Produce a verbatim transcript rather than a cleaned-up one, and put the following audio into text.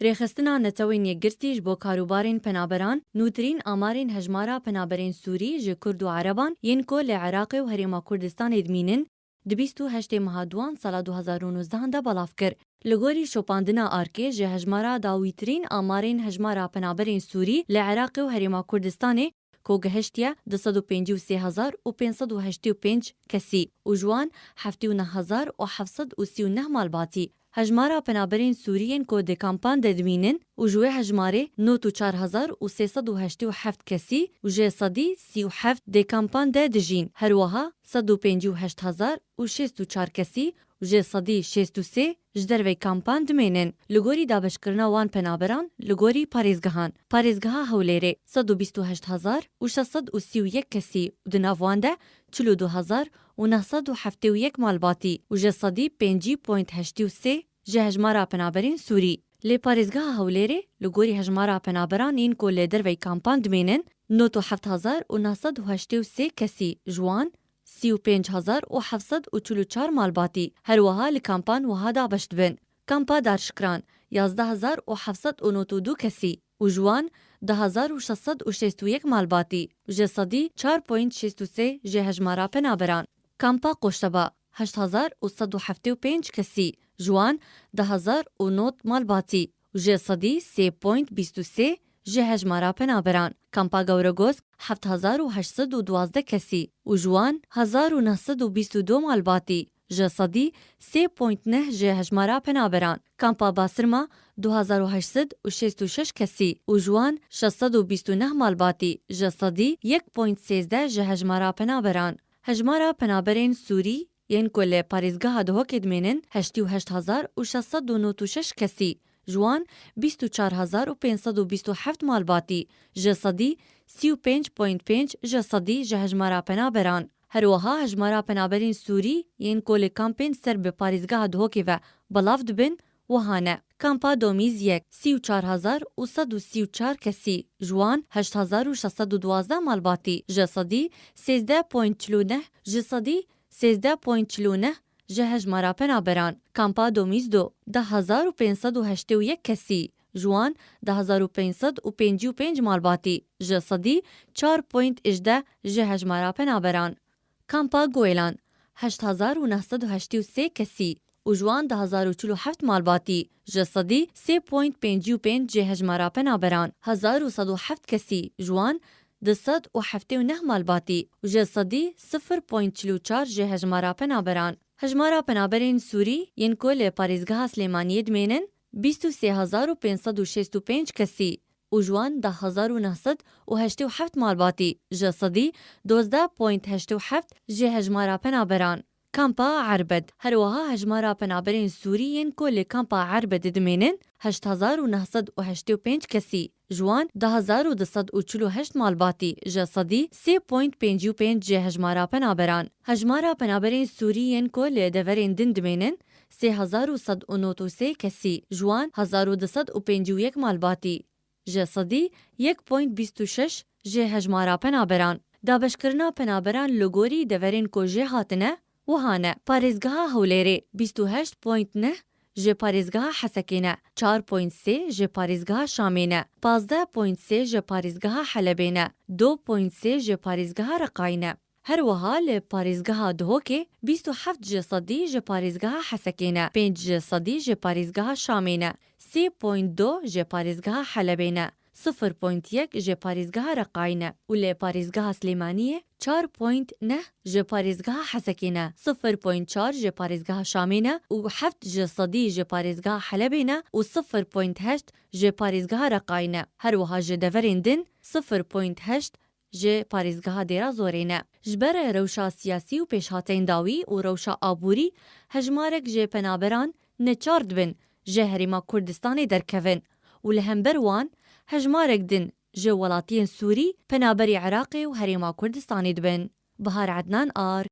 Rêxistina Netewên Yekgirtî ji bo karûbarên penaberan nûtirîn amarên hejmara penaberên Sûrî ji Kurd û Ereban yên ku li Iraqê û Herêma Kurdistanê dimînin, di bîst û heştê meha duan sala du hezar û nozdehan de belav kir. Li gorî şopandina ARKê ji hejmara dawîtirîn amarên hejmara penaberên Sûrî li Iraqê û Herêma Kurdistanê ku gihiştiye du sed û pêncî û sê hezar û pênc sed û heştê û pênc kesî û ji wan heftê û neh hezar û heft sed û sî û neh malbatî. Hejmara penaberên Sûrî yên ku di kampan de dimînin û ji wê hejmarê nod û çar hezar û sê sed û heştê û heft kesî û jê sedî sî û heft di kampan de dijîn. Her wiha sed û pêncî û heşt hezar û şêst û çar kesî û jê sedî şêst û sê ji dervey kampan dimênin. Li gorî dabeşkirina wan penaberan li gorî parêzgehan, parêzgeha Hewlêrê sed û bîst û heşt hezar û şeş sed û sî û yek kesî û di nav wan de çil û du hezar û neh sed û heftê û yek malbatî û ji sedî pêncî point heştê û sê ji hejmara penaberên Sûrî. Lê parêzgeha Hewlêrê li gorî hejmara penaberan yên ku li dervey kampan dimênin, nod û heft hezar û neh sed û heştê û sê kesî, ji wan sî û pênc hezar û heft sed û çil û çar malbatî her wiha li kampan wiha dabeş dibin. Kampa Darşikran, yazdeh hezar û heft sed û nod û du kesî û ji wan du hezar û şeş sed û şêst û yek malbatî û ji sedî çar point şêst û sê ji hejmara penaberan. Kampa Qoşteba, heşt hezar û sed û heftê û pênc kesî, ji wan du hezar û nod malbatî û ji sedî sê point bîst û sê ji hejmara penaberan. Kampa Gewregosk, heft hezar û heşt sed û duwazdeh kesî û ji wan hezar û neh sed û bîst û du malbatî, ji sedî sê point neh ji hejmara penaberan. Kampa Basirma, du hezar û heşt sed û şêst û şeş kesî û ji wan şeş sed û bîst û neh malbatî, ji sedî yek point sêzdeh ji hejmara penaberan. Hejmara penaberên Sûrî yên ku li parêzgeha Duhokê dimênin, heştê û heşt hezar û şeş sed û nod û şeş kesî, ji wan bîst û çar hezar û pênc sed û bîst û heft malbatî, ji sedî sî û pênc point pênc ji sedî ji hejmara penaberan. Her wiha hejmara penaberên Sûrî yên ku li kampên ser bi parêzgeha Duhokê ve belav dibin, wiha ne. Kampa Domîz yek, sî û çar hezar û sed û sî û çar kesî, ji wan heşt hezar û şeş sed û duwazdeh malbatî, ji sedî sêzdeh point çil û neh, ji sedî sêzdeh point çil û neh ji hejmara penaberan. Kampa Domîz du, deh hezar û pênc sed û heştê û yek kesî, ji wan du hezar û pênc sed û pêncî û pênc malbatî, ji sedî çar point ijdeh ji hejmara penaberan. Kampa Guêlan, heşt hezar û neh sed û heştê û sê kesî û ji wan du hezar û çil û heft malbatî, ji sedî sê point pêncî û pênc ji hejmara penaberan. Hezar û sed û heft kesî, ji wan du sed û heftê û neh malbatî û ji sedî sifir point çil û çar ji hejmara penaberan. Hejmara penaberên Sûrî yên ku li parêzgeha Silêmaniyê dimênin, bîst û sê hezar û pênc sed û şêst û pênc kesî û ji wan deh hezar û neh sed û heştê û heft malbatî, ji sedî dozdeh point heştê û heft ji hejmara penaberan. Kampa Erbed, her wiha hejmara penaberên Sûrî yên ku li kampa Erbedê dimênin, heşt hezar û neh sed û heştê û pênc kesî, ji wan du hezar û du sed û çil û heşt malbatî, ji sedî sê point pêncî û pênc ji hejmara penaberan. Hejmara penaberên Sûrî yên ku li deverên din dimênin, sê hezar û sed û nod û sê kesî, ji wan hezar û du sed û pêncî û yek malbatî, ji sedî yek point bîst û şeş ji hejmara penaberan. Dabeşkirina penaberan li gorî deverên ku jê hatine, wiha ne. Parêzgeha Hewlêrê, bîst û heşt point neh ji parêzgeha Hesekê ne, çar point sê ji parêzgeha Şamê ne, pazdeh point sê ji parêzgeha Helebê ne, du point sê ji parêzgeha Reqayê ne. Her wiha li parêzgeha Duhokê, bîst û heft ji sedî ji parêzgeha Hesekê ne, pênc ji sedî ji parêzgeha Şamê ne, sê point du ji parêzgeha Helebê ne, sifir point yek ji parêzgeha Reqayê ne û li parêzgeha Silêmaniyê çar point neh ji parêzgeha Hesekê ne, sifir point çar ji parêzgeha Şamê ne û heft ji sedî ji parêzgeha Helebê ne û sifir point heşt ji parêzgeha Reqayê ne. Her wiha ji deverên din sifir point heşt ji parêzgeha Dêra Zorê ne. Ji ber rewşa siyasî û pêşhateyên dawî û rewşa aborî hejmarek ji penaberan neçar dibin ji Herêma Kurdistanê derkevin û li hember wan hejmarek din ji welatiyên Sûrî penaberî Iraqê û Herêma Kurdistanê dibin. Bahar Ednan, Ar.